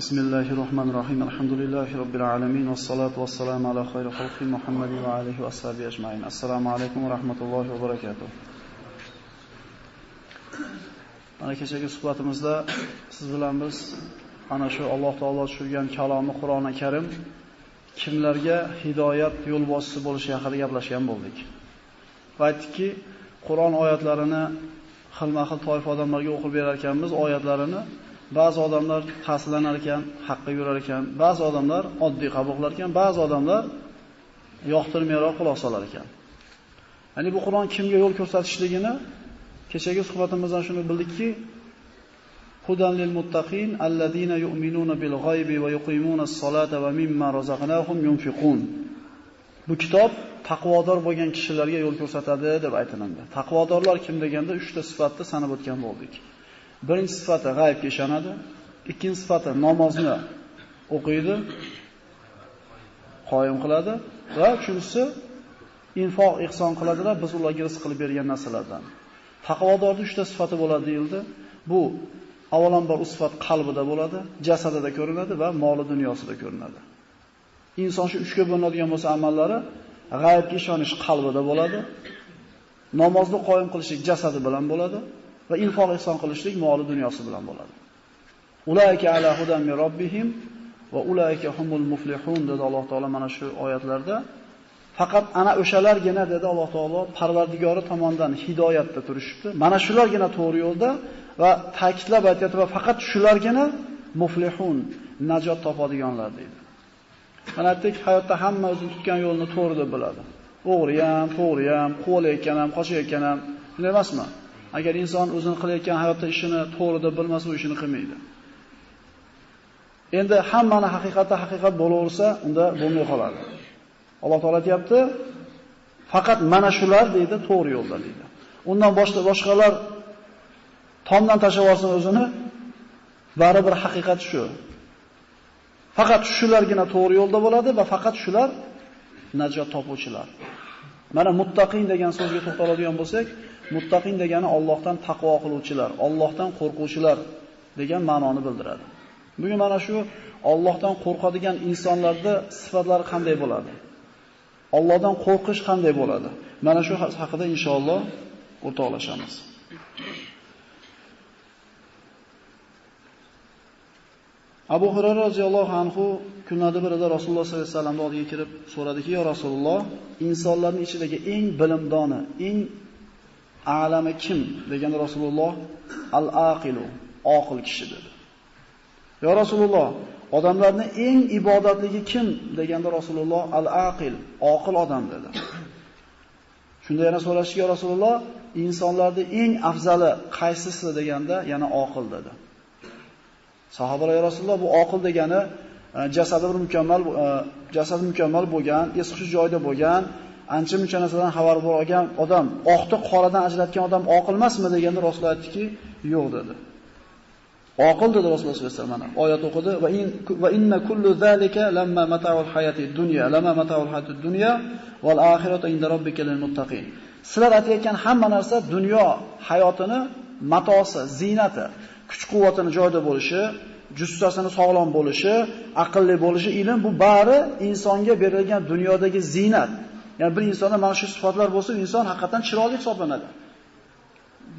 Bismillahirrohmanirrohim. Alhamdulillahi robbil alamin vassalatu vassalamu ala xayri xalqi Muhammadin va alihi va ashabihi ajmain. Assalomu alaykum va rahmatullohi va barakatuh. Mana kechagi suhbatimizda siz bilan biz ana shu Alloh taolo tushirgan kalomi Qur'oni Karim kimlarga hidoyat yo'lboshchisi bo'lishi haqida gaplashgan bo'ldik. Va aytdikki, Qur'on oyatlarini xilma-xil toifa odamlarga o'qib berar ekanmiz, oyatlarini ba'zi odamlar ta'sirlanar ekan, haqqa yurar ekan, ba'zi odamlar oddiy qabul qilar ekan, ba'zi odamlar yoqtirmayroq quloq solar ekan. Ya'ni bu Qur'on kimga yo'l ko'rsatishligini kechagi suhbatimizdan shuni bildikki, hudan lil muttaqin allazina yu'minuna bil g'aybi va yuqimuna as-solata va mimma razaqnahum yunfiqun. Bu kitob taqvodor bo'lgan kishilarga yo'l ko'rsatadi deb aytilindi. Taqvodorlar kim deganda 3 ta sifatni sanab o'tgan bo'ldik. Birinchi sifati g'aybga ishonadi, ikkinchi sifati namozni o'qiydi, qoyim qiladi va uchinchisi infoq ihson qiladilar, biz ularga rizq qilib bergan narsalardan. Taqvodorning 3 ta sifati bo'ladi deyildi. Bu avvalambor u sifat qalbida bo'ladi, jasadida ko'rinadi va moli dunyosida ko'rinadi. Inson shu 3 ga bo'linadigan bo'lsa amallari g'aybga ishonish qalbida bo'ladi, namozni qoyim qilishlik jasadi bilan bo'ladi va infoq ihson qilishlik moli dunyosi bilan bo'ladi. Ulaika ala hudan min robbihim va ulaika humul muflihun dedi Alloh taolo mana shu oyatlarda. Faqat ana o'shalargina dedi Alloh taolo Parvardigori tomonidan hidoyatda turishibdi. Mana shulargina to'g'ri yo'lda va ta'kidlab aytayapti va faqat shulargina muflihun, najot topadiganlar deydi. Mana aytdik, hayotda hamma o'zini tutgan yo'lni to'g'ri deb biladi. O'g'ri ham, to'g'ri ham, quvalayotgan ham, qochayotgan ham, shunday emasmi? Agar inson o'zini qilayotgan hayotda ishini to'g'ri deb bilmasa, u ishini qilmaydi. Endi hammani haqiqatda haqiqat bo'laversa, unda bo'lmay qoladi. Alloh taolo aytayapti, faqat mana shular deydi, to'g'ri yo'lda deydi. Undan boshqalar tomdan tashlab olsin o'zini, baribir haqiqat shu. Faqat shulargina to'g'ri yo'lda bo'ladi va faqat shular najot topuvchilar. Mana muttaqin degan so'zga to'xtaladigan bo'lsak, muttaqin degani Allohdan taqvo qiluvchilar, Allohdan qo'rquvchilar degan ma'noni bildiradi. Bugun mana shu Allohdan qo'rqadigan insonlarda sifatlari qanday bo'ladi? Allohdan qo'rqish qanday bo'ladi? Mana shu haqida inshaalloh o'rtoqlashamiz. Abu Hurayra roziyallohu anhu kunlarda birida Rasululloh sollallohu alayhi vasallamning oldiga kirib so'radiki, "Ya Rasululloh, insonlarning ichidagi eng bilimdoni, eng a'lami kim?" deganda Rasululloh al-aqilu, oqil kishi dedi. "Ya Rasululloh, odamlarning eng ibodatligi kim?" deganda Rasululloh al-aqil, oqil odam dedi. Shunda yana so'rashdi, "Ya Rasululloh, insonlarning eng afzali qaysisi?" deganda yana oqil dedi. Sahobalar, "Ya Rasululloh, bu oqil degani jasadi bir mukammal, jasadi mukammal bo'lgan, es-hushi joyida bo'lgan, ancha-muncha narsadan xabar bo'lgan odam, oqni qoradan ajratgan odam oqil emasmi?" deganda Rasululloh aytdiki, "Yo'q" dedi. Oqil dedi Rasululloh sollallohu alayhi vasallam. Mana oyat o'qidi: "Va inna kullu zalika lamma mata'ul hayatid dunya, lamma mata'ul hayatid dunya val oxiratu inda robbika lil muttaqin." Sizlar aytayotgan hamma narsa dunyo hayotini matosi, ziynati, kuch-quvvatini joyida bo'lishi, jussasini sog'lom bo'lishi, aqlli bo'lishi, ilm bu bari insonga berilgan dunyodagi ziynat. Ya'ni bir insonda mana shu sifatlar bo'lsa, inson haqiqatan chiroyli hisoblanadi.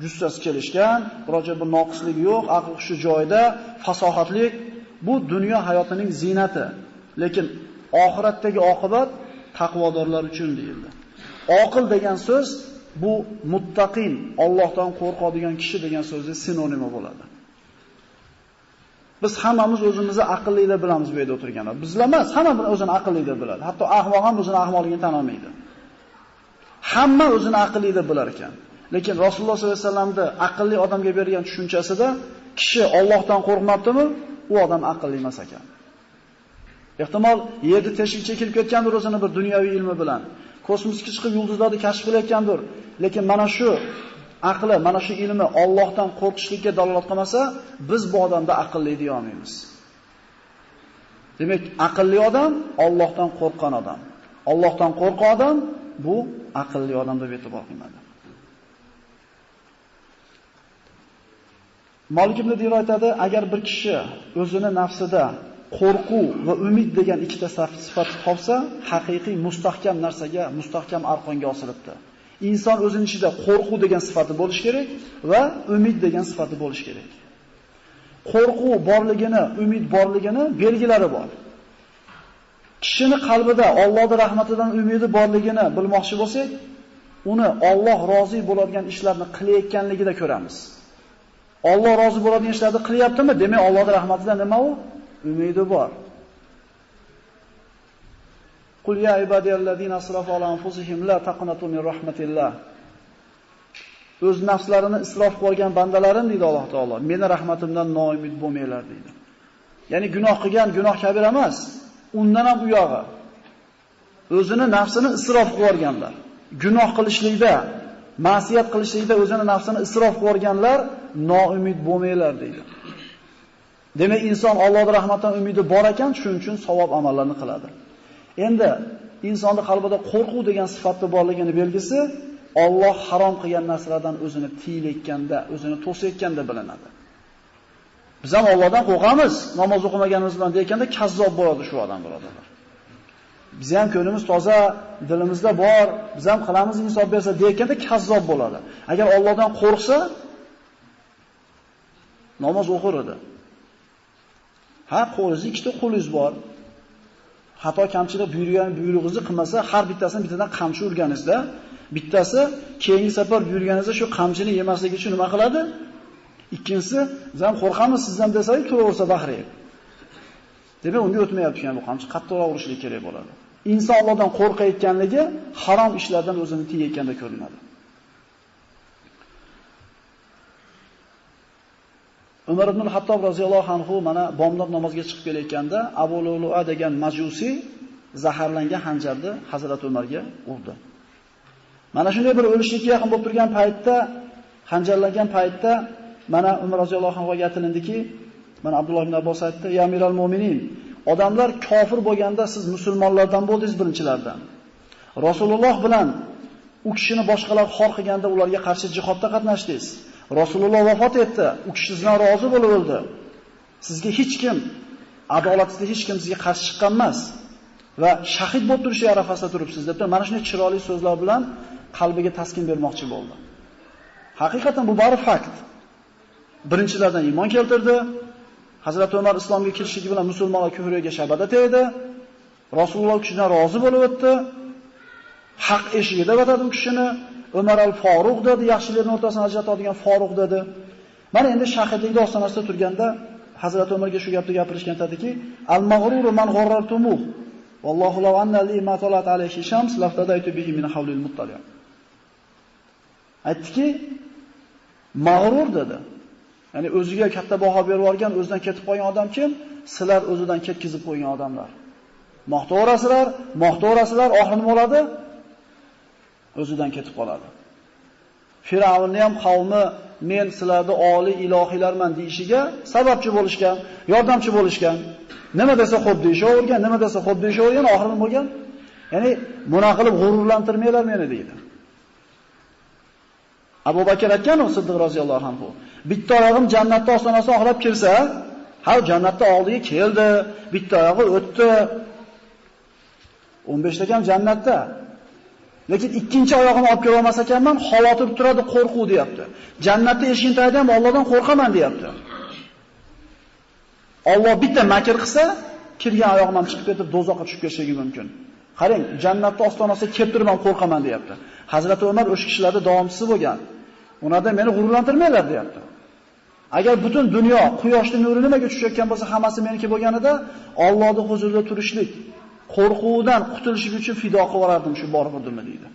Jussasi kelishgan, biror bir noqisligi yo'q, aql hushi joyida, fasohatlik bu dunyo hayotining ziynati. Lekin oxiratdagi oqibat taqvodorlar uchun deyildi. Oqil degan so'z bu muttaqin, Allohdan qo'rqadigan kishi degan so'zning sinonimi bo'ladi. Biz hammamiz o'zimizni aqlli deb bilamiz bu yerda o'tirganlar. Bizlar emas, hamma bir o'zini aqlli deb biladi. Hatto ahmoq ham o'zini ahmoqligini tan olmaydi. Hamma o'zini aqlli deb bilar ekan. Lekin Rasululloh sollallohu alayhi vasallamda aqlli odamga bergan tushunchasida kishi Allohdan qo'rqmabdimi, u odam aqlli emas ekan. Ehtimol yerda teshikcha kirib ketgandir o'zini bir dunyoviy ilmi bilan. Kosmosga chiqib yulduzlarni kashf qilayotgandir. Lekin mana shu aqli, mana shu ilmi Allohdan qo'rqishlikka dalolat qilmasa, biz bu odamda aqlli deya olmaymiz. Demak, aqlli odam Allohdan qo'rqqan odam. Allohdan qo'rqgan odam bu aqlli odam deb e'tibor qilinadi. Malik ibn Dinar aytadi, agar bir kishi o'zini nafsida qo'rquv va umid degan ikkita sifat topsa, haqiqiy mustahkam narsaga, mustahkam arqonga osilibdi. Inson o'zining ichida qo'rquv degan sifati bo'lish kerak va umid degan sifati bo'lish kerak. Qo'rquv borligini, umid borligini belgilari bor. Kishini qalbida Allohning rahmatidan umidi borligini bilmoqchi bo'lsak, uni Alloh rozi bo'ladigan ishlarni qilayotganligida ko'ramiz. Alloh rozi bo'ladigan ishlarni qilyaptimi? Demak, Allohning rahmatidan nima u? Umidi bor. Qul ya ibadiyallazina asrafu ala anfusihim la taqnatu min rahmatillah. O'z nafslarini isrof qilgan bandalarim deydi Alloh taolo, meni rahmatimdan noumid bo'lmanglar deydi. Ya'ni gunoh qilgan gunoh kabir emas, undan ham uyog'i. O'zini nafsini isrof qilganlar, gunoh qilishlikda, ma'siyat qilishlikda o'zini nafsini isrof qilganlar noumid bo'lmanglar deydi. Demak, inson Allohning rahmatidan umidi bor ekan, shuning uchun savob amallarni qiladi. Endi insonning qalbida qo'rquv degan sifatni borligini belgisi Alloh harom qilgan narsalardan o'zini tiylayotganda, o'zini to'sayotganda bilinadi. Biz ham Allohdan qo'rqamiz, namoz o'qimaganimiz bilan deyotganda kazzob bo'ladi shu odam, birodarlar. Biz ham ko'nglimiz toza, dilimizda bor, biz ham qilamiz insof bersa deyotganda kazzob bo'ladi. Agar Allohdan qo'rqsa, namoz o'qir edi. Ha, qo'lingiz ikkita qo'lingiz bor. Xato kamchilik buyurgan buyrug'ingizni qilmasa, har bittasini bittadan qamchi urganingizda, bittasi keyingi safar buyurganingizda shu qamchini yemasligi uchun nima qiladi? Ikkinchisi, biz ham qo'rqamiz sizdan desangiz, turaversa bahrayib. Demak, unga o'tmayapti ekan bu qamchi, qattiqroq urishlik kerak bo'ladi. Inson Allohdan qo'rqayotganligi harom ishlardan o'zini tiyayotganda ko'rinadi. Umar ibn al-Hattob roziyallohu anhu mana bomdod namozga chiqib kelayotganda Abu Lu'lu'a degan majusiy zaharlangan xanjarni Hazrat Umarga urdi. Mana shunday bir o'lishlikka yaqin bo'lib turgan paytda, xanjarlangan paytda mana Umar roziyallohu anhu ga aytilindiki, mana Abdulloh ibn Abbos aytdi: "Ya amiral mu'minin, odamlar kofir bo'lganda siz musulmonlardan bo'ldingiz birinchilardan. Rasululloh bilan u kishini boshqalar xor qilganda ularga qarshi jihodda qatnashdingiz. Rasululloh vafot etdi, u kishi sizdan rozi bo'lib o'ldi. Sizga hech kim, adolatsizlik hech kim sizga qarshi chiqqan emas va shahid bo'lib turishi arafasida turibsiz" deb mana shunday chiroyli so'zlar bilan qalbiga taskin bermoqchi bo'ldi. Haqiqatan bu bari fakt. Birinchilardan iymon keltirdi. Hazrat Umar islomga kirishligi bilan musulmonlar kufriga shabada tegdi. Rasululloh kishidan rozi bo'lib o'tdi. Haq eshigida batadi u kishini. Umar al-Faruq dedi, yaxshilarning o'rtasini ajratadigan Faruq dedi. Mana endi shahidlik ostonasida turganda Hazrat Umarga shu gapni gapirishgan ediki, al-mag'ruru man g'arrartumuh. Vallohu law anna li ma talat alayhi shams laftadaytu bihi min hawlil muttali. Aytdiki, mag'rur dedi. Ya'ni o'ziga katta baho berib olgan, o'zidan ketib qolgan odam kim? Sizlar o'zidan ketkizib qo'ygan odamlar. Maqtaverasizlar, maqtaverasizlar, oxiri nima bo'ladi? O'zidan ketib qoladi. Fir'avnni ham qavmi men sizlarni oliy ilohiylarman deyishiga sababchi bo'lishgan, yordamchi bo'lishgan. Nima desa xo'p deyishavergan, nima desa xo'p deyishavergan, oxiri nima bo'lgan? Ya'ni buna qilib g'ururlantirmanglar meni deydi. Abu Bakr aytgan u Siddiq roziyallohu anhu. Bitta oyog'im jannatda ostonasini oxlab kirsa, ha jannatda oldiga keldi, bitta oyog'i o'tdi. 15 ta ham jannatda. Lekin ikkinchi oyog'imni olib kela olmas ekanman, xavotir turadi, qo'rquv deyapti. Jannatda eshigini tagida ham Allohdan qo'rqaman deyapti. Alloh bitta makr qilsa, kirgan oyog'im ham chiqib ketib do'zaxga tushib ketishligi mumkin. Qarang, jannatda ostonasiga kelib turib ham qo'rqaman deyapti. Hazrat Umar o'sha kishilarda davomchisi bo'lgan. Ularda meni g'ururlantirmanglar deyapti. Agar butun dunyo quyoshning nuri nimaga tushayotgan bo'lsa, hammasi meniki bo'lganida Allohning huzurida turishlik, qo'rquvdan qutulishlik uchun fido qilib yuborardim shu bor burdimni deydi.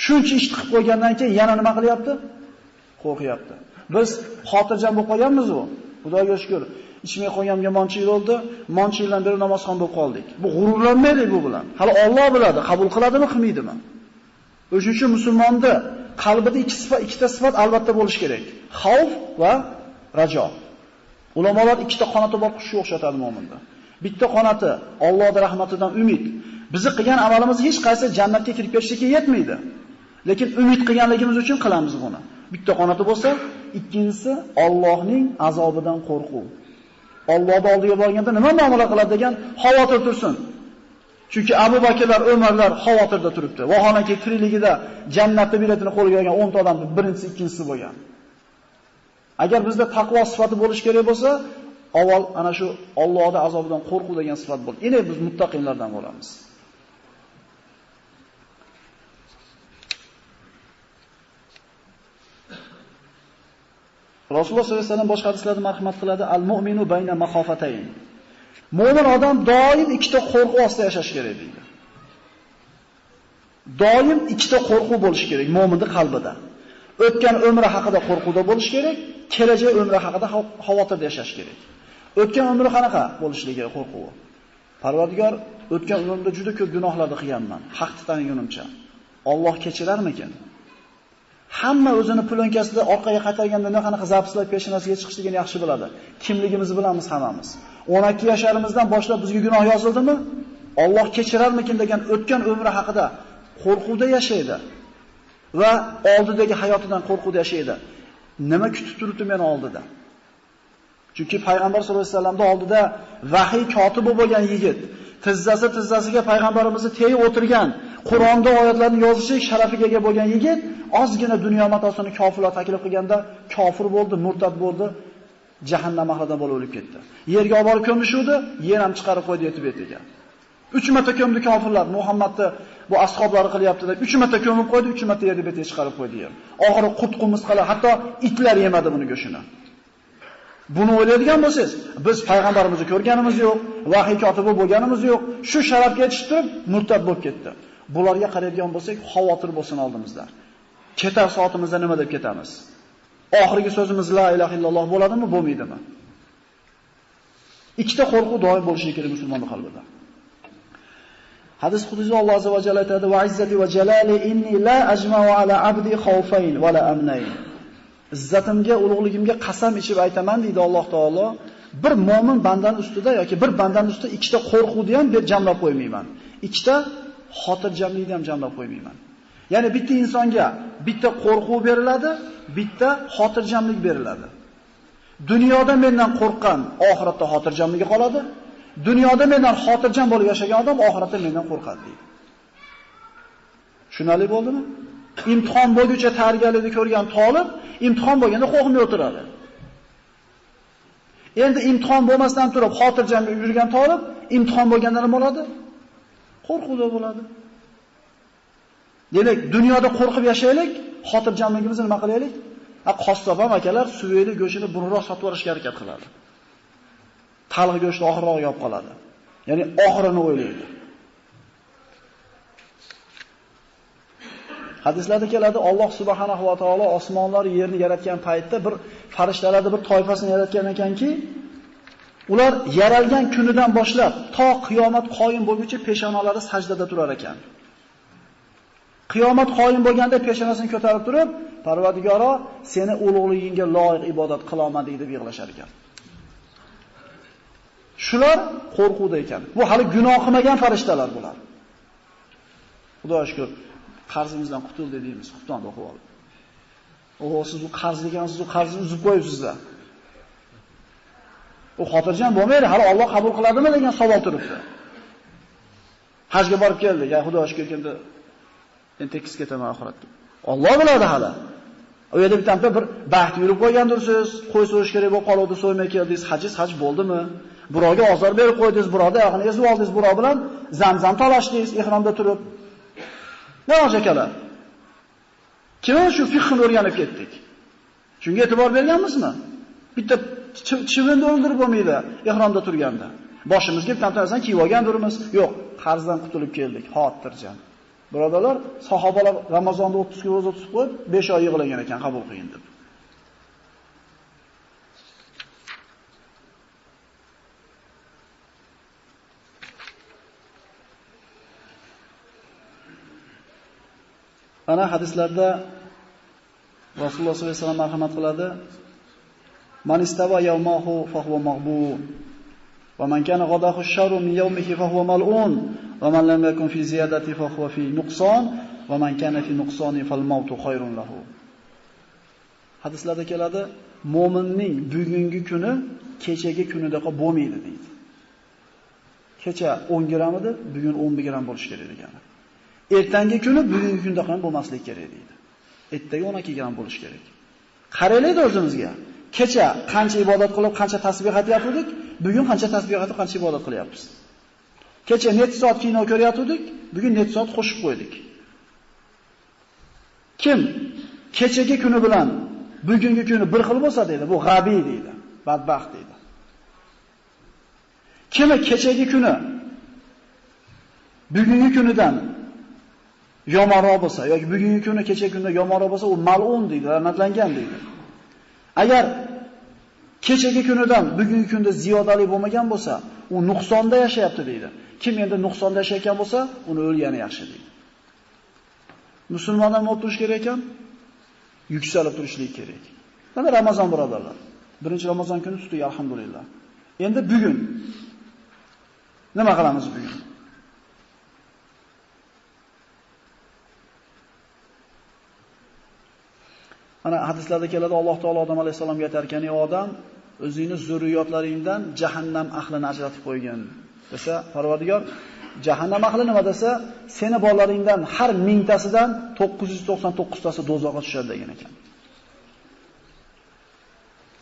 Shuncha ish qilib qo'ygandan keyin yana nima qilyapti? Qo'rqyapti. Biz xotirjam bo'lib qolganmiz-ku. Xudoga shukr, ichmay qo'yganimga moncha yil bo'ldi, moncha yildan beri namozxon bo'lib qoldik. Bu g'ururlanmaylik bu bilan. Hali Alloh biladi, qabul qiladimi, qilmaydimi? O'shuning uchun musulmonda qalbida ikkita sifat albatta bo'lish kerak. Xavf va rajo. Ulamolar ikkita qanoti bor qushga o'xshatadi mo'minda. Bitta qanoti Allohning rahmatidan umid. Bizi qilgan amalimiz hech qaysi jannatga kirib ketishga yetmaydi. Lekin umid qilganligimiz uchun qilamiz buni. Bitta qanoti bo'lsa, ikkinchisi Allohning azobidan qo'rquv. Allohning oldiga borganda nima muomala qiladi degan xavotir tursin. Chunki Abu Bakrlar, Umarlar xavotirda turibdi. Vaholanki tirikligida jannatni biletini qo'lga olgan 10 ta odamning birinchisi, ikkinchisi bo'lgan. Agar bizda taqvo sifati bo'lish kerak bo'lsa, avval ana shu Allohning azobidan qo'rquv degan sifat bo'ldi. Endi biz muttaqinlardan bo'lamiz. Rasululloh sollallohu alayhi vasallam boshqa hadislarda marhamat qiladi: "Al-mu'minu bayna makhofatayn." Mo'min odam doim ikkita qo'rquv ostida yashash kerak deydi. Doim ikkita qo'rquv bo'lishi kerak mo'minning qalbida. O'tgan umri haqida qo'rquvda bo'lish kerak, kelajak umri haqida xavotirda yashash kerak. O'tgan umri qanaqa bo'lishligi qo'rquvi. Parvardigor, o'tgan umrimda juda ko'p gunohlarni qilganman, haqni tanigunimcha. Alloh kechirarmikin? Hamma o'zini plonkasida orqaga qaytarganda nima qanaqa zapislar peshonasiga chiqishligini yaxshi biladi. Kimligimizni bilamiz hammamiz. 12 yasharimizdan boshlab bizga gunoh yozildimi? Alloh kechirarmikin degan o'tgan umri haqida qo'rquvda yashaydi va oldidagi hayotidan qo'rquvda yashaydi. Nima kutib turibdi meni oldida? Chunki payg'ambar sollallohu alayhi vasallamning oldida vahiy kotibi bo'lgan yigit, tizzasi tizzasiga payg'ambarimizni tegib o'tirgan, Qur'onda oyatlarni yozishlik sharafiga ega bo'lgan yigit ozgina dunyo matosini kofirlar taklif qilganda kofir bo'ldi, murtad bo'ldi, jahannam ahlidan bo'lib o'lib ketdi. Yerga olib borib ko'mishuvdi, yer ham chiqarib qo'ydi yetib betiga. 3 marta ko'mdi kofirlar, Muhammadni bu ashablari qilyapti deb 3 marta ko'mib qo'ydi, 3 marta yerni betiga chiqarib qo'ydi yer. Oxiri qurt-qumursqalar, hatto itlar yemadi buni go'shini. Buni o'ylaydigan bo'lsangiz, biz payg'ambarimizni ko'rganimiz yo'q, vahiy kotibi bo'lganimiz yo'q, shu sharafga yetishib turib murtad bo'lib ketdi. Bularga qaraydigan bo'lsak, xavotir bo'lsin oldimizda. Ketar soatimizda nima deb ketamiz? Oxirgi so'zimiz la ilaha illalloh bo'ladimi, bo'lmaydimi? Ikkita qo'rquv doim bo'lishi kerak musulmonning qalbida. Hadis qudsi Alloh azza va jalla aytadi: "Va izzati va jalali inni la ajma'u ala abdi khawfayn va la amnayn." Izzatimga, ulug'ligimga qasam ichib aytaman deydi Alloh taolo, bir mo'min bandaning ustida yoki bir bandaning ustida ikkita qo'rquvni ham bir jamlab qo'ymayman. Ikkita xotirjamlikni ham jamlab qo'ymayman. Ya'ni bitta insonga bitta qo'rquv beriladi, bitta xotirjamlik beriladi. Dunyoda mendan qo'rqqan oxiratda xotirjamligi qoladi. Dunyoda mendan xotirjam bo'lib yashagan odam oxiratda mendan qo'rqadi deydi. Tushunarli bo'ldimi? Imtihon bo'lguncha tayyorgarlikni ko'rgan tolib, imtihon bo'lganda qo'rqmay o'tiradi. Endi imtihon bo'lmasdan turib xotirjam yurgan tolib, imtihon bo'lganda nima bo'ladi? Qo'rquvda bo'ladi. Demak, dunyoda qo'rqib yashaylik, xotirjamligimizni nima qilaylik? Qassob ham akalar suveli go'shtini burunroq sotib olishga harakat qiladi. Taliq go'shtni oxirroq yop qoladi. Ya'ni oxirini o'ylaydi. Hadislarda keladi, Alloh subhanahu va taolo osmonlar, yerni yaratgan paytda bir farishtalarning bir toifasini yaratgan ekanki, ular yaralgan kunidan boshlab to qiyomat qoyim bo'lguncha peshonalari sajdada turar ekan. Qiyomat qoyim bo'lganda peshonasini ko'tarib turib, Parvardigoro, seni ulug'ligingga loyiq ibodat qilaman deb yig'lashar ekan. Shular qo'rquvda ekan. Bu hali gunoh qilmagan farishtalar bular. Xudoga shukr, qarzimizdan qutuldi deymiz, xuftonda o'qib olib. O, siz bu qarz degansiz, u qarzni uzib qo'yibsizlar. U xotirjam bo'lmaydi, hali Alloh qabul qiladimi degan savol turibdi. Hajga borib keldik, ya Xudoga shukr, endi tekis ketaman oxiratga. Alloh biladi hali. U yerda bitta bir baxt yurib qo'ygandirsiz, qo'y so'yish kerak bo'lib qoldi, so'ymay keldingiz, hajingiz haj bo'ldimi? Birovga ozor berib qo'ydingiz, birovni oyog'ini ezib oldingiz, birov bilan zamzam talashdingiz ihromda turib. Ne akalar? Kim shu fiqhni o'rganib ketdik? Shunga e'tibor berganmizmi? Bitta chivinni o'ldirib bo'lmaydi ihromda turganda. Boshimizga bitta narsani kiyib olgandirmiz. Yo'q, qarzdan qutulib keldik, xotirjam. Birodarlar, sahobalar Ramazonda 30 kun ro'za tutib qo'yib, 5 oy yig'lagan ekan, qabul qiyin deb. Ana hadislarda Rasululloh sollallohu alayhi vasallam marhamat qiladi. Man istawa yawmahu fa huwa maghbun. Va man kana ghadahu sharru min yawmihi fa huwa mal'un. Va man lam yakun fi ziyadati fa huwa fi nuqson. Va man kana fi nuqsoni fal mautu khayrun lahu. Hadislarda keladi, mo'minning bugungi kuni kechagi kunidaqa bo'lmaydi deydi. Kecha 10 gram edi, bugun 11 gram bo'lishi kerak degani. Ertangi kuni bugungi kundaqa ham bo'lmasligi kerak deydi. Ertaga 12 gram bo'lishi kerak. Qaraylik o'zimizga. Kecha qancha ibodat qilib, qancha tasbih aytayotgandik, bugun qancha tasbih aytib, qancha ibodat qilyapmiz. Kecha necha soat kino ko'rayotgandik, bugun necha soat qo'shib qo'ydik. Kim kechagi kuni bilan bugungi kuni bir xil bo'lsa deydi, bu g'abiy deydi, badbaxt deydi. Kimi kechagi kuni bugungi kunidan yomonroq bo'lsa yoki bugungi kuni kechagi kundan yomonroq bo'lsa, u mal'un deydi, la'natlangan deydi. Agar kechagi kunidan bugungi kunda ziyodalik bo'lmagan bo'lsa, u nuqsonda yashayapti deydi. Kim endi nuqsonda yashayotgan bo'lsa, uni o'lgani yaxshi deydi. Musulmonlar nima turish kerak ekan? Yuksalib turishlik kerak. Mana Ramazon birodarlar. Birinchi Ramazon kuni tutdik, alhamdulillah. Endi bugun nima qilamiz bugun? Mana hadislarda keladi, Alloh taolo Odam alayhisalomga aytar ekan, "Ey odam, o'zingni zurriyotlaringdan jahannam ahlini ajratib qo'ygin." Desa, Parvardigor, jahannam ahli nima desa, seni bolalaringdan har mingtasidan 999 tasi do'zaxga tushadi degan ekan.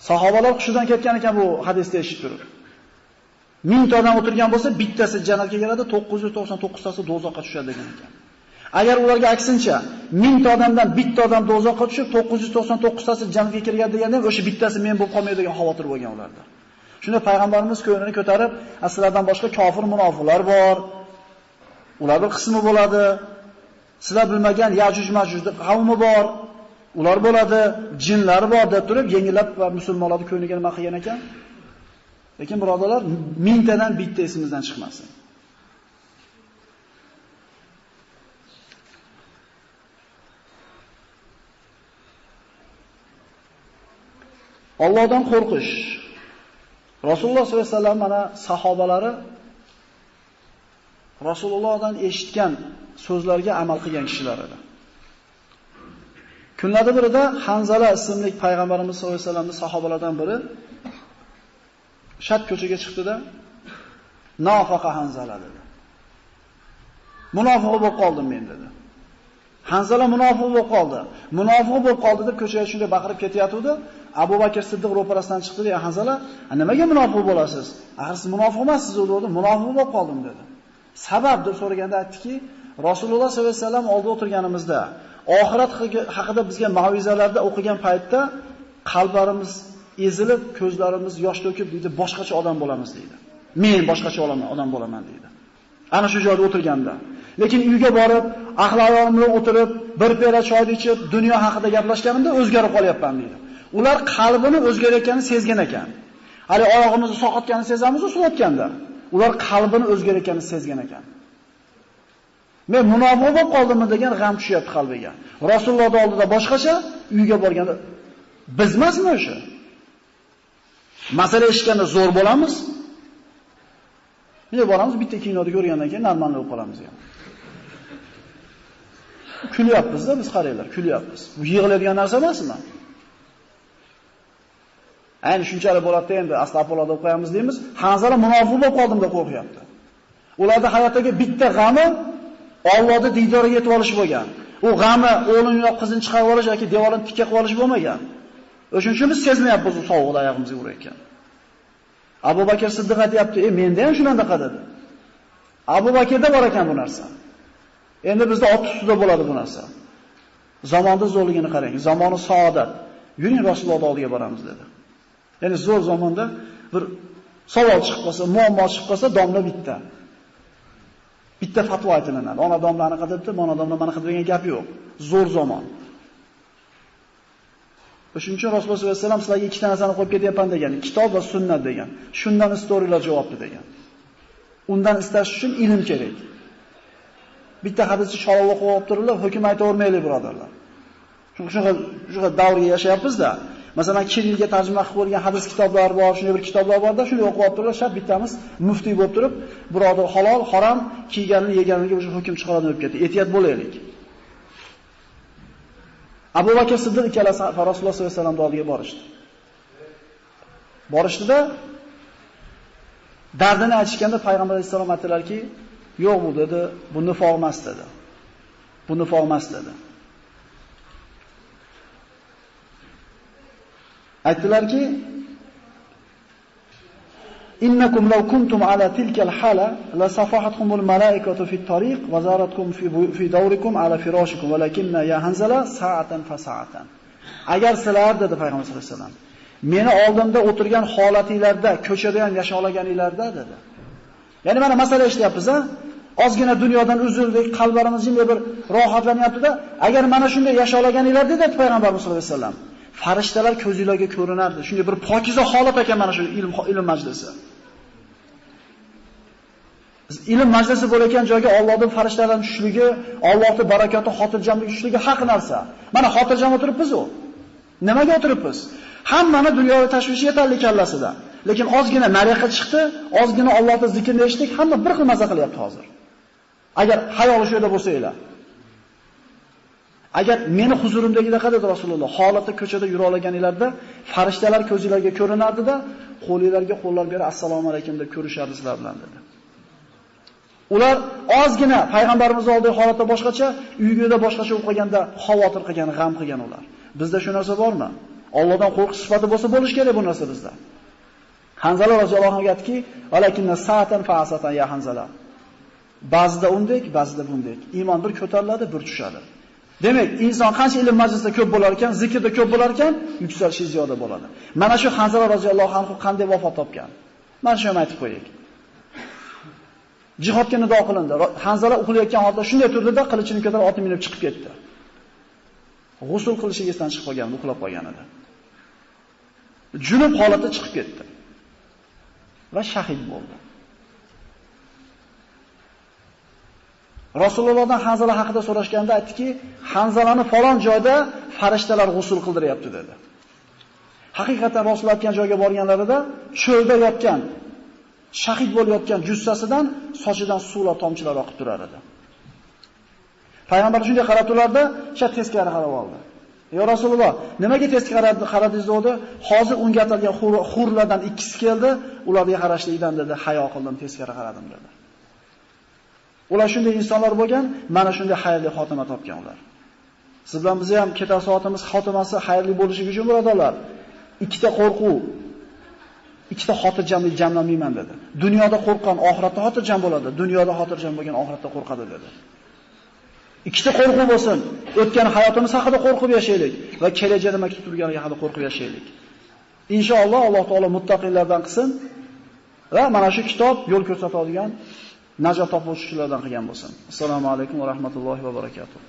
Sahobalar hushidan ketgan ekan bu hadisni eshitib turib. 1000 ta odam o'tirgan bo'lsa, bittasi jannatga kiradi, 999 tasi do'zaxga tushadi degan ekan. Agar ularga aksincha 1000 ta odamdan bitta odam do'zaxga tushib, 999 tasi jannatga kirgan deganda, o'sha bittasi men bo'lib qolmaydi degan xavotir bo'lgan ularda. Shunda payg'ambarimiz ko'nglini ko'tarib, sizlardan boshqa kofir munofiqlar bor. Ular bir qismi bo'ladi. Sizlar bilmagan Yajuj Majuj qavmi bor. Ular bo'ladi, jinlar bor deb turib, yengillab va musulmonlarning ko'ngliga nima qilgan ekan? Lekin birodarlar, mingtadan bitta esimizdan chiqmasin. Allohdan qo'rqish. Rasululloh sollallohu alayhi vasallam mana sahobalari Rasulullohdan eshitgan so'zlarga amal qilgan kishilar edi. Kunlarda birida Hanzala ismli payg'ambarimiz sollallohu alayhi vasallamning sahobalaridan biri shat ko'chaga chiqdi-da, "Nafaqa Hanzala" dedi. Munofiq bo'lib qoldim men dedi. Hanzala munofiq bo'lib qoldi. Munofiq bo'lib qoldi deb ko'chaga shunday baqirib ketayotdi. Abu Bakr Siddiq ro'parasidan chiqdi, "Ey Hanzala, nimaga munofiq bo'lasiz? Axir siz munofiq emassiz" dedi. Munofiq bo'lib qoldim dedi. Sabab deb so'raganda aytdiki, Rasululloh sollallohu alayhi vasallam oldida o'tirganimizda, oxirat haqida bizga mav'izalarda o'qigan paytda qalblarimiz ezilib, ko'zlarimiz yosh to'kib deydi, boshqacha odam bo'lamiz deydi. Men boshqacha odam bo'laman deydi. Ana shu joyda o'tirganda. Lekin uyga borib, ahli ayolim bilan o'tirib, bir piyola choy ichib, dunyo haqida gaplashganimda o'zgarib qolyapman deydi. Ular qalbini o'zgarayotganini sezgan ekan. Hali oyog'imizni saqotganini sezamiz, suvotganda. Ular qalbini o'zgarayotganini sezgan ekan. Men munofiq bo'lib qoldimmi degan g'am tushyapti qalbiga. Rasulullohning oldida boshqacha, uyga borganda biz emasmi o'sha? Masala eshitganda zo'r bo'lamiz. Uyga boramiz, bitta kinoda ko'rgandan keyin normal bo'lib qolamiz yani. Kulyapmiz-da biz, qaranglar, kulyapmiz. Bu yig'iladigan narsa emasmi? Ayni shunchalik bo'ladi endi, astag'firullah deb qo'yamiz deymiz. Hanzala munofiq bo'lib qoldim deb qo'rqyapti. Ularda hayotdagi bitta g'ami Allohning diydoriga yetib olish bo'lgan. U g'ami o'g'lini yo qizini chiqarib olish yoki devorni tikka qilib olish bo'lmagan. O'shuning uchun biz sezmayapmiz u sovuqda oyog'imizga urayotgan. Abu Bakr Siddiq aytayapti, menda ham shunaqa dedi. Abu Bakrda bor ekan bu narsa. Endi bizda ot ustida bo'ladi bu narsa. Zamonda zo'rligini qarang, zamoni saodat. Yuring Rasululloh oldiga boramiz dedi. Ya'ni zo'r zamonda bir savol chiqib qolsa, muammo chiqib qolsa, domla bitta. Bitta fatvo aytilinadi. Ona domla anaqa debdi, mana domla mana qildi degan gap yo'q. Zo'r zamon. O'shuning uchun Rasululloh sollallohu alayhi vasallam sizlarga ikkita narsani qo'yib ketyapman degan, kitob va sunnat degan. Shundan istoringlar javobni degan. Undan istash uchun ilm kerak. Bitta hadisni chala o'qib olib turiblar, hukm aytavermaylik birodarlar. Shunaqa davrga yashayapmiz-da. Masalan, Kirillga tarjima qilib qo'yilgan hadis kitoblari bor, shunday bir kitoblar bor-da, shuni o'qib olib turiblar, shart bittamiz muftiy bo'lib turib, birodar halol, harom, kiyganini, yeganiga o'sha hukm chiqaradi deb ketdi. Ehtiyot bo'laylik. Abu Bakr Siddiq ikkalasi Rasululloh sollallohu alayhi vasallam oldiga borishdi. Borishdida dardini aytishganda payg'ambar alayhissalom aytdilarki, yo'q bu dedi, bu nifoq emas dedi. Bu nifoq emas dedi. Aytdilarki, innakum law kuntum ala tilkal hala la safahatkumul malaikatu fit tariq wa zaratkum fi dawrikum ala firashikum walakinna ya Hanzala sa'atan fa sa'atan. Agar sizlar dedi payg'ambar sollallohu alayhi vasallam, meni oldimda o'tirgan holatinglarda, ko'chada ham yasha olganinglarda dedi. Ya'ni mana masala ishlayapmiz-a? Ozgina dunyodan uzildik, qalblarimiz shunday bir rohatlanyapti-da. Agar mana shunday yasha olganinglarda dedi payg'ambarimiz sollallohu alayhi vasallam, farishtalar ko'zingizga ko'rinardi. Shunday bir pokiza holat ekan mana shu ilm majlisi. Ilm majlisi bo'layotgan joyga Allohning farishtalarining tushishligi, Allohning barakoti, xotirjamligi tushishligi haq narsa. Mana xotirjam o'tiribmiz u. Nimaga o'tiribmiz? Hammani dunyoviy tashvishi yetarli kallasida. Lekin ozgina nariyoqqa chiqdi, ozgina Allohning zikrini eshitdik, hamma bir xil maza qilyapti hozir. Agar hayoli shu yerda bo'lsanglar. Agar meni huzurimdagidaqa dedi Rasululloh, holatda ko'chada yura olganinglarda farishtalar ko'zingizga ko'rinardi-da, qo'lingizga qo'llar berib assalomu alaykum deb ko'rishardi sizlar bilan dedi. Ular ozgina payg'ambarimiz oldidagi holatda boshqacha, uyida boshqacha bo'lib qolganda xavotir qilgan, g'am qilgan ular. Bizda shu narsa bormi? Allohdan qo'rqish sifati bo'lsa bo'lish kerak bu narsa bizda. Hanzala roziyallohu anhu aytdiki, "Valakinna sa'atan fa'asatan ya Hanzala." Ba'zida undek, ba'zida bundek. Iymon bir ko'tariladi, bir tushadi. Demak, inson qancha ilm majlisida ko'p bo'lar ekan, zikrda ko'p bo'lar ekan, yuksalishi ziyoda bo'ladi. Mana shu Hanzala roziyallohu anhu qanday vafot topgan? Mana shuni aytib qo'yaylik. Jihodga nido qilindi. Hanzala uxlayotgan holda shunday turdida qilichini ko'tarib otini minib chiqib ketdi. G'usl qilishi esdan chiqib qolgan, uxlab qolgan edi. Junub holatda chiqib ketdi va shahid bo'ldi. Rasulullohdan Hanzala haqida so'rashganda aytdiki, Hanzalani falon joyda farishtalar g'usl qildiryapti dedi. Haqiqatan Rasululloh aytgan joyga borganlarida cho'lda yotgan, shahid bo'layotgan jussasidan sochidan suvlar tomchilar oqib turar edi. Payg'ambar shunday qarab turardi, sha teskari qarab oldi. "Ya Rasululloh, nimaga teskari qaradingiz?" dedi. "Hozir unga atalgan xurlardan ikkisi keldi, ularga qarashlikdan dedi, hayo qildim, teskari qaradim" dedi. Ular shunday insonlar bo'lgan, mana shunday xayrli xotima topgan ular. Siz bilan biz ham ketar soatimiz xotimasi xayrli bo'lishi uchun birodarlar, ikkita qo'rquv, ikkita xotirjamlik jamlanmayman dedi. Dunyoda qo'rqqan oxiratda xotirjam bo'ladi, dunyoda xotirjam bo'lgan oxiratda qo'rqadi dedi. Ikkita qo'rquv bo'lsin. O'tgan hayotimiz haqida qo'rqib yashaylik va kelajakda nima kutib turganligi haqida qo'rqib yashaylik. Inshaalloh Alloh taolo muttaqinlardan qilsin va mana shu kitob yo'l ko'rsatadigan najot topuvchilardan qilgan bo'lsin. Assalomu alaykum va rahmatullohi va barakatuh.